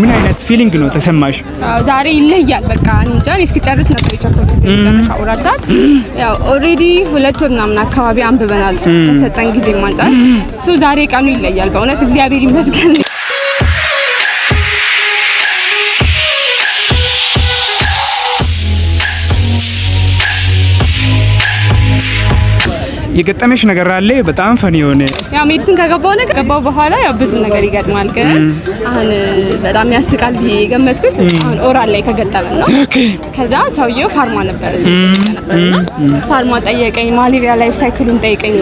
ምን አይነት feeling ነው ተሰማሽ? ዛሬ ይለያል። በቃ እኔ እንጃ፣ እኔ እስክጨርስ ነበር የቸኮልኩት። የመጨረሻ oral ሰዓት ያው already 2 ወር ምናምን አካባቢ አንብበናል ከተሰጠን ጊዜ አንጻር። So ዛሬ ቀኑ ይለያል። በእውነት እግዚአብሔር ይመስገን። የገጠመሽ ነገር አለ በጣም funny የሆነ? ያው medicine ከገባው በኋላ ያው ብዙ ነገር ይገጥማል። ግን አሁን በጣም ያስቃል ብዬ የገመትኩት አሁን oral ላይ ከገጠመን ነው። ከዛ ሰውየው pharma ነበረ፣ ሰው ነበርና pharma ጠየቀኝ፣ malaria life cycle ኡን ጠየቀኝ።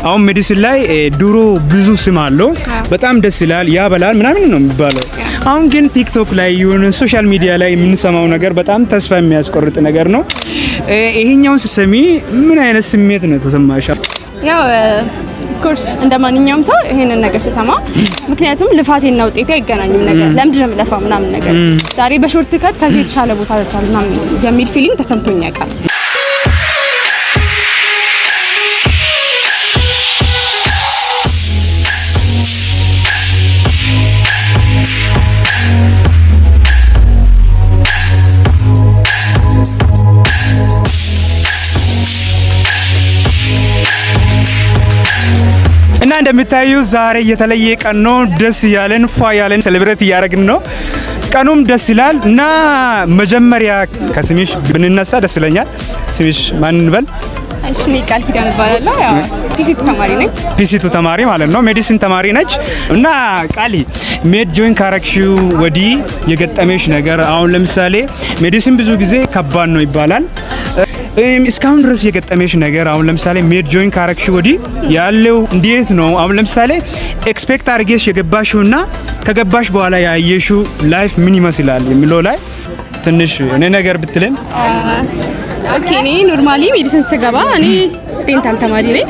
አሁን medicine ላይ ድሮ ብዙ ስም አለው፣ በጣም ደስ ይላል፣ ያበላል ምናምን ነው የሚባለው። አሁን ግን ቲክቶክ ላይ የሆነ social media ላይ የምንሰማው ነገር በጣም ተስፋ የሚያስቆርጥ ነገር ነው። ይሄኛውን ስትሰሚ ምን አይነት ስሜት ነው የተሰማሽ? ያው of course እንደ ማንኛውም ሰው ይሄንን ነገር ስሰማ፣ ምክንያቱም ልፋቴና ውጤቴ አይገናኝም፣ ነገር ለምንድን ነው የምለፋው ምናምን ነገር፣ ዛሬ በ shortcut ከዚህ የተሻለ ቦታ ደርሳል ምናምን የሚል feeling ተሰምቶኝ ያውቃል። እና እንደምታዩ ዛሬ የተለየ ቀን ነው። ደስ እያለን ፏ እያለን celebrate እያደረግን ነው። ቀኑም ደስ ይላል። እና መጀመሪያ ከስምሽ ብንነሳ ደስ ይለኛል። ስምሽ ማን እንበል? እሺ፣ እኔ ቃል ኪዳን እባላለሁ። ያው PC2 ተማሪ ነኝ። PC2 ተማሪ ማለት ነው። Medicine ተማሪ ነች። እና ቃሊ፣ med join ካረግሽው ወዲህ የገጠመሽ ነገር፣ አሁን ለምሳሌ medicine ብዙ ጊዜ ከባድ ነው ይባላል። እስካሁን ድረስ የገጠመሽ ነገር፣ አሁን ለምሳሌ med join ካረግሽ ወዲህ ያለው እንዴት ነው? አሁን ለምሳሌ expect አድርገሽ የገባሽውና ከገባሽ በኋላ ያየሽው life ምን ይመስላል የሚለው ላይ ትንሽ እኔ ነገር ብትልን። Okay፣ እኔ normally medicine ስገባ እኔ dental ተማሪ ነኝ።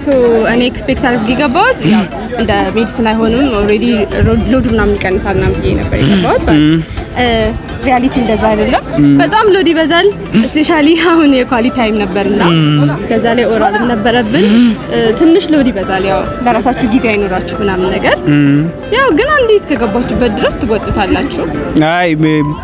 So እኔ expect አድርጌ የገባሁት ያው እንደ medicine አይሆንም፣ already load ኡ ምናምን ይቀንሳል ምናምን ብዬ ነበር የገባሁት። But reality እንደዛ አይደለም። በጣም load ይበዛል። Especially አሁን የ quali time ነበርና ከዛ ላይ oral ም ነበረብን። ትንሽ load ይበዛል። ያው ለራሳችሁ ጊዜ አይኖራችሁ ምናምን ነገር። ያው ግን አንዴ እስከገባችሁበት ድረስ ትወጡታላችሁ። አይ፣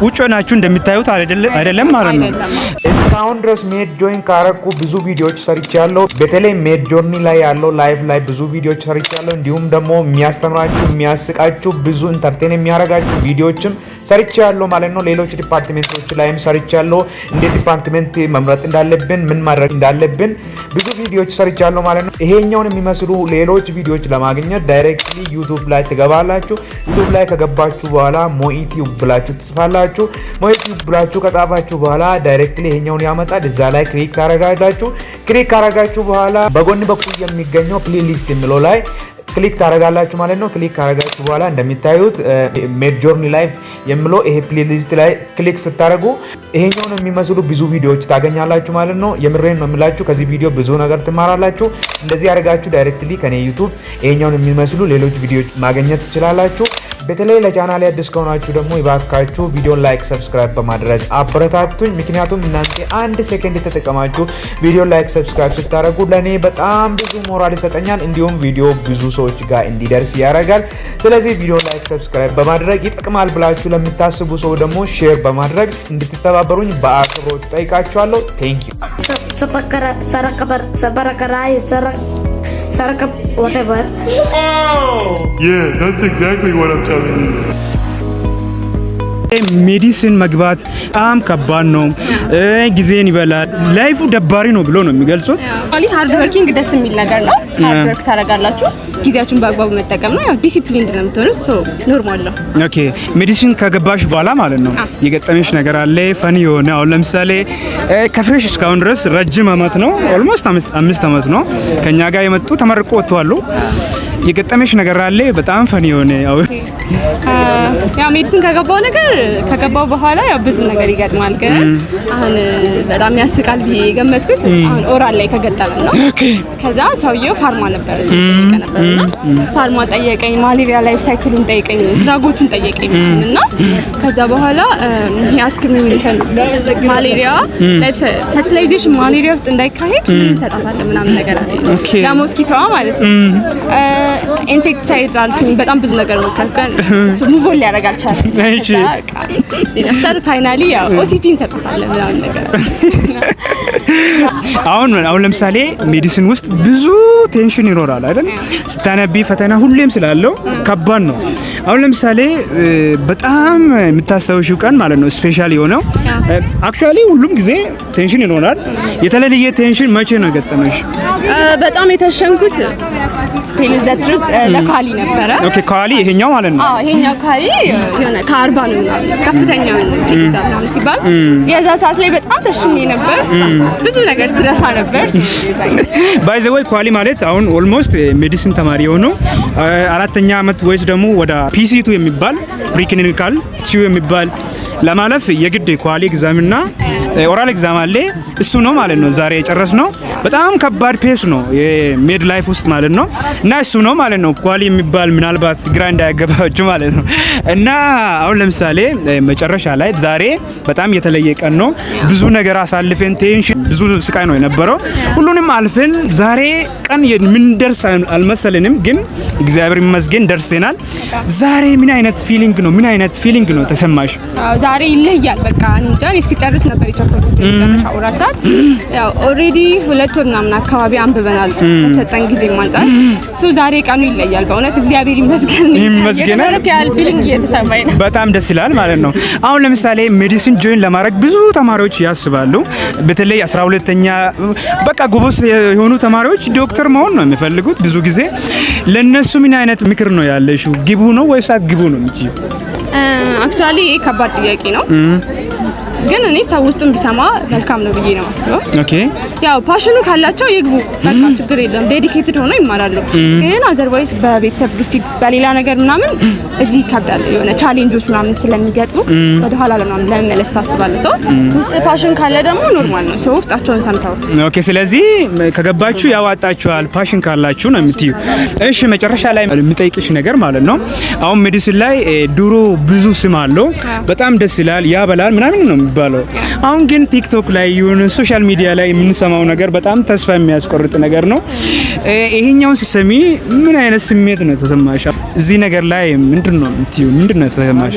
ውጭ ሆናችሁ እንደሚታዩት አይደለም ማለት ነው። አይደለም። እስካሁን ድረስ med join ካረኩ ብዙ ቪዲዮዎች ሰርቻለሁ። በተለይ med journey ላይ ያለው life ላይ ብዙ ቪዲዮዎች ሰርቻለሁ። እንዲሁም ደግሞ የሚያስተምራችሁ፣ የሚያስቃችሁ፣ ብዙ entertain የሚያደርጋችሁ ቪዲዮዎችም ሰርቻለሁ ማለት ነው። ሌሎች department ኦች ላይም ሰርቻለሁ። እንዴት department መምረጥ እንዳለብን፣ ምን ማድረግ እንዳለብን ብዙ ቪዲዮዎች ሰርቻለሁ ማለት ነው። ይሄኛውን የሚመስሉ ሌሎች ቪዲዮዎች ለማግኘት directly ዩቱብ ላይ ትገባላችሁ። ዩቱብ ላይ ከገባችሁ በኋላ ሞኢቲዩብ ብላችሁ ትጽፋላችሁ። ሞኢቲዩብ ብላችሁ ከጻፋችሁ በኋላ directly ይሄኛውን ያመጣል። እዛ ላይ click ታረጋላችሁ። Click ካረጋችሁ በኋላ በጎን በኩል የሚገኘው playlist የሚለው ላይ click ታረጋላችሁ ማለት ነው። Click ካረጋችሁ በኋላ እንደሚታዩት med journey life የሚለው ይሄ playlist ላይ click ስታደርጉ ይሄኛውን የሚመስሉ ብዙ ቪዲዮዎች ታገኛላችሁ ማለት ነው። የምሬን ነው የምላችሁ። ከዚህ ቪዲዮ ብዙ ነገር ትማራላችሁ። እንደዚህ ያደርጋችሁ directly ከኔ ዩቱብ ይሄኛውን የሚመስሉ ሌሎች ቪዲዮዎች ማግኘት ትችላላችሁ። በተለይ ለቻናሌ አዲስ ከሆናችሁ ደግሞ ይባካችሁ ቪዲዮን like፣ subscribe በማድረግ አበረታቱኝ። ምክንያቱም እናንተ አንድ ሴከንድ ተጠቀማችሁ ቪዲዮ like፣ subscribe ስታደርጉ ለእኔ በጣም ብዙ ሞራል ይሰጠኛል፣ እንዲሁም ቪዲዮ ብዙ ሰዎች ጋር እንዲደርስ ያደርጋል። ስለዚህ ቪዲዮ like፣ subscribe በማድረግ ይጠቅማል ብላችሁ ለምታስቡ ሰው ደግሞ share በማድረግ እንድትተባበሩኝ በአክብሮት ጠይቃችኋለሁ። Thank you. Sabarakarai, Saraka, whatever. Yeah, that's exactly what I'm telling you. Medicine መግባት በጣም ከባድ ነው፣ ጊዜን ይበላል፣ life ኡ ደባሪ ነው ብሎ ነው የሚገልጹት። Actually hard working ደስ የሚል ነገር ነው። Hard work ታደርጋላችሁ፣ ጊዜያችሁን በአግባቡ መጠቀም ነው። ያው ዲሲፕሊን ነው የምትሆኑት። So normal ነው። Okay፣ medicine ከገባሽ በኋላ ማለት ነው የገጠመሽ ነገር አለ funny የሆነ? አሁን ለምሳሌ ከ fresh እስካሁን ድረስ ረጅም አመት ነው፣ almost 5 አመት ነው። ከኛ ጋር የመጡ ተመርቆ ወጥተዋሉ። የገጠመሽ ነገር አለ በጣም funny የሆነ? ያው ያው medicine ከገባው በኋላ ያው ብዙ ነገር ይገጥማል። ግን አሁን በጣም ያስቃል ብዬ የገመትኩት አሁን oral ላይ ከገጠመን ነው። ከዛ ሰውየው pharma ነበር፣ ሰው ጠየቀ ነበር እና pharma ጠየቀኝ፣ malaria life cycle ኡን ጠየቀኝ፣ drug ኦቹን ጠየቀኝ ምናምን። እና ከዛ በኋላ ask me malaria life fertilization malaria ውስጥ እንዳይካሄድ ምን እንሰጣታለን ምናምን ነገር አለ። ለ mosquito ዋ ማለት ነው። Insecticide አልኩኝ። በጣም ብዙ ነገር ሞከርኩ፣ ግን እሱ move on ሊያደርግ አልቻለም። ከዛ በቃ after finally ያው OCP እንሰጣታለን ምናምን ነገር አለ። አሁን ለምሳሌ medicine ውስጥ ብዙ tension ይኖራል አይደል? ስታነቢ ፈተና ሁሌም ስላለው ከባድ ነው። አሁን ለምሳሌ በጣም የምታስታውሺው ቀን ማለት ነው special የሆነው፣ actually ሁሉም ጊዜ tension ይኖራል። የተለየ tension መቼ ነው የገጠመሽ? በጣም የተሸንኩት tell the truth ለ quali ነበረ። Okay፣ quali ይሄኛው ማለት ነው። አዎ፣ ይሄኛው quali የሆነ ከ40 ነው ምናምን ከፍተኛውን ውጤት ይዛል ምናምን ሲባል የዛ ሰዓት ላይ በጣም ተሽኜ ነበር። ብዙ ነገር ስለፋ ነበር። By the way፣ quali ማለት አሁን almost medicine ተማሪ የሆኑ አራተኛ አመት ወይስ ደግሞ ወደ PC2 የሚባል፣ preclinical two የሚባል ለማለፍ የግድ quali exam እና oral exam አለ። እሱ ነው ማለት ነው ዛሬ የጨረስነው። በጣም ከባድ phase ነው የ med life ውስጥ ማለት ነው። እና እሱ ነው ማለት ነው quali የሚባል፣ ምናልባት ግራ እንዳያገባችሁ ማለት ነው። እና አሁን ለምሳሌ መጨረሻ ላይ ዛሬ በጣም የተለየ ቀን ነው። ብዙ ነገር አሳልፈን፣ tension፣ ብዙ ስቃይ ነው የነበረው። ሁሉንም አልፈን ዛሬ ቀን የምንደርስ አልመሰለንም፣ ግን እግዚአብሔር ይመስገን ደርሰናል። ዛሬ ምን አይነት feeling ነው ምን አይነት feeling ነው ተሰማሽ? አዎ፣ ዛሬ ይለያል። በቃ እኔ እንጃ፣ እኔ እስክጨርስ ነበር የቸኮልኩት። የመጨረሻ oral ሰዓት ያው already 2 ወር ምናምን አካባቢ አንብበናል ከተሰጠን ጊዜ አንጻር። So ዛሬ ቀኑ ይለያል። በእውነት እግዚአብሔር ይመስገን። ይመስገን። የተመረኩ ያህል feeling እየተሰማኝ ነው። በጣም ደስ ይላል ማለት ነው። አሁን ለምሳሌ medicine join ለማድረግ ብዙ ተማሪዎች ያስባሉ። በተለይ 12ኛ በቃ ጎበዝ የሆኑ ተማሪዎች ዶክተር መሆን ነው የሚፈልጉት ብዙ ጊዜ። ለነሱ ምን አይነት ምክር ነው ያለሽው? ግቡ ነው ወይስ አትግቡ ነው የምትይው? Actually ይሄ ከባድ ጥያቄ ነው፣ ግን እኔ ሰው ውስጥም ቢሰማ መልካም ነው ብዬ ነው የማስበው። ያው passion ኑ ካላቸው ይግቡ፣ በቃ ችግር የለም። Dedicated ሆነው ይማራሉ። ግን otherwise በቤተሰብ ግፊት፣ በሌላ ነገር ምናምን እዚህ ይከብዳል። የሆነ challenge ኦች ምናምን ስለሚገጥሙ ወደ ኋላ ለምናምን ለመመለስ ታስባለህ። ሰው ውስጥ passion ካለ ደግሞ normal ነው። ሰው ውስጣቸውን ሰምተው Okay። ስለዚህ ከገባችሁ ያዋጣችኋል፣ passion ካላችሁ ነው የምትዩ። እሺ፣ መጨረሻ ላይ የምጠይቅሽ ነገር ማለት ነው፣ አሁን medicine ላይ ድሮ ብዙ ስም አለው፣ በጣም ደስ ይላል፣ ያበላል ምናምን ነው የሚባለው። አሁን ግን ቲክቶክ ላይ ይሁን social media ላይ የምንሰማው ነገር በጣም ተስፋ የሚያስቆርጥ ነገር ነው። ይሄኛውን ሲሰሚ ምን አይነት ስሜት ነው የተሰማሽ? እዚህ ነገር ላይ ምንድን ነው የምትዩ? ምንድን ነው የተሰማሽ?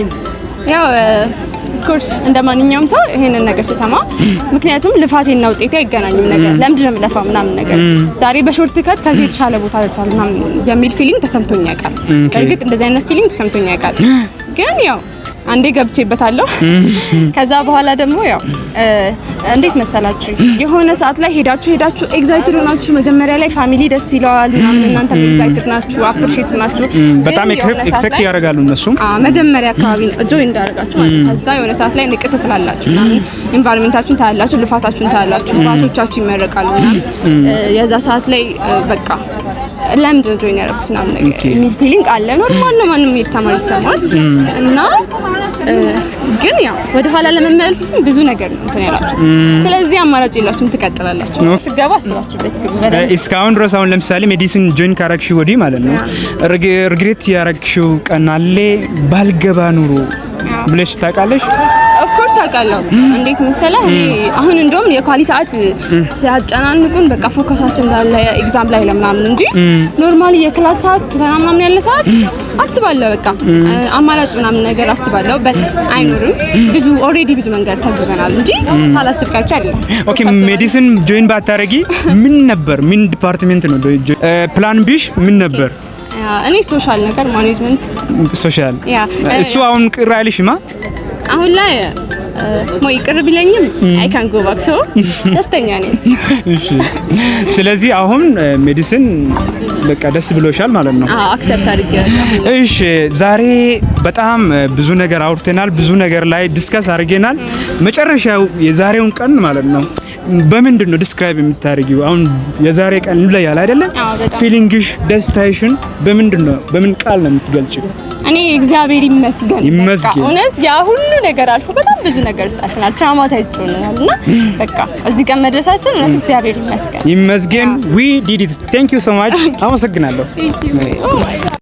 ያው of course እንደ ማንኛውም ሰው ይሄንን ነገር ስሰማ፣ ምክንያቱም ልፋቴና ውጤቴ አይገናኝም ነገር፣ ለምንድን ነው የምለፋው ምናምን ነገር፣ ዛሬ በ short cut ከዚህ የተሻለ ቦታ ደርሳለሁ ምናምን የሚል feeling ተሰምቶኝ ያውቃል። በእርግጥ እንደዚህ አይነት feeling ተሰምቶኝ ያውቃል። ግን ያው አንዴ ገብቼበታለሁ። ከዛ በኋላ ደግሞ ያው እንዴት መሰላችሁ፣ የሆነ ሰዓት ላይ ሄዳችሁ ሄዳችሁ excited ሆናችሁ፣ መጀመሪያ ላይ family ደስ ይለዋል ምናምን፣ እናንተም excited ናችሁ፣ appreciate ናችሁ። በጣም ግን የሆነ ሰዓት expect ላይ ያደርጋሉ እነሱም። መጀመሪያ አካባቢ join እንዳደረጋችሁ ማለት ነው። ከዛ የሆነ ሰዓት ላይ ንቅት ትላላችሁ ምናምን፣ environment ኣችሁን ታያላችሁ፣ ልፋታችሁን ታያላችሁ፣ batch ኦቻችሁ ይመረቃሉ ምናምን። የዛ ሰዓት ላይ በቃ ለምንድን ነው join ያደረኩት ምናምን ነገር የሚል feeling አለ። Normal ነው፣ ማንም ተማሪ ይሰማል። እና ግን ያው ወደ ኋላ ለመመለስም ብዙ ነገር ነው እንትን ያላችሁ። ስለዚህ አማራጭ የላችሁም፣ ትቀጥላላችሁ። ስገባ አስባችሁበት ግቡ በደንብ። እስካሁን ድረስ አሁን ለምሳሌ medicine join ካረግሽ ወዲህ ማለት ነው regret ያረግሽው ቀን አለ? ባልገባ ኑሮ ብለሽ ታውቃለሽ? Of course አውቃለሁ። እንዴት መሰለህ፣ እኔ አሁን እንደውም የ quali ሰዓት ሲያጨናንቁን በቃ focus ኣችን እንዳለ exam ላይ ለምናምን እንጂ normally የ class ሰዓት፣ ፈተና ምናምን ያለ ሰዓት አስባለሁ። በቃ አማራጭ ምናምን ነገር አስባለሁ። But አይኖርም። ብዙ already ብዙ መንገድ ተጉዘናል እንጂ ሳላስብ ቀርቼ አይደለም። Okay፣ medicine join ባታረጊ ምን ነበር? ምን department ነው plan B ሽ ምን ነበር? እኔ social ነገር፣ management። Social። Yeah. እሱ አሁን ቅር አይልሽማ? አሁን ላይ ሞይ ቅር ቢለኝም I can go back፣ so ደስተኛ ነኝ። እሺ። ስለዚህ አሁን medicine በቃ ደስ ብሎሻል ማለት ነው። አዎ፣ accept አድርጌዋለሁ። እሺ፣ ዛሬ በጣም ብዙ ነገር አውርተናል፣ ብዙ ነገር ላይ discuss አድርገናል። መጨረሻው የዛሬውን ቀን ማለት ነው በምንድን ነው describe የምታደርጊው? አሁን የዛሬ ቀን ይለያል አይደለ? አዎ፣ በጣም። Feeling ሽ፣ ደስታሽን በምንድን ነው፣ በምን ቃል ነው የምትገልጪው? እኔ እግዚአብሔር ይመስገን። ይመስገን። በቃ እውነት ያ ሁሉ ነገር አልፎ በጣም ብዙ ነገር ውስጥ አልፈናል። Traumatized ሆነናል እና በቃ እዚህ ቀን መድረሳችን እውነት እግዚአብሔር ይመስገን። ይመስገን። We did it. Thank you so much። አመሰግናለሁ። Thank you. Oh my God.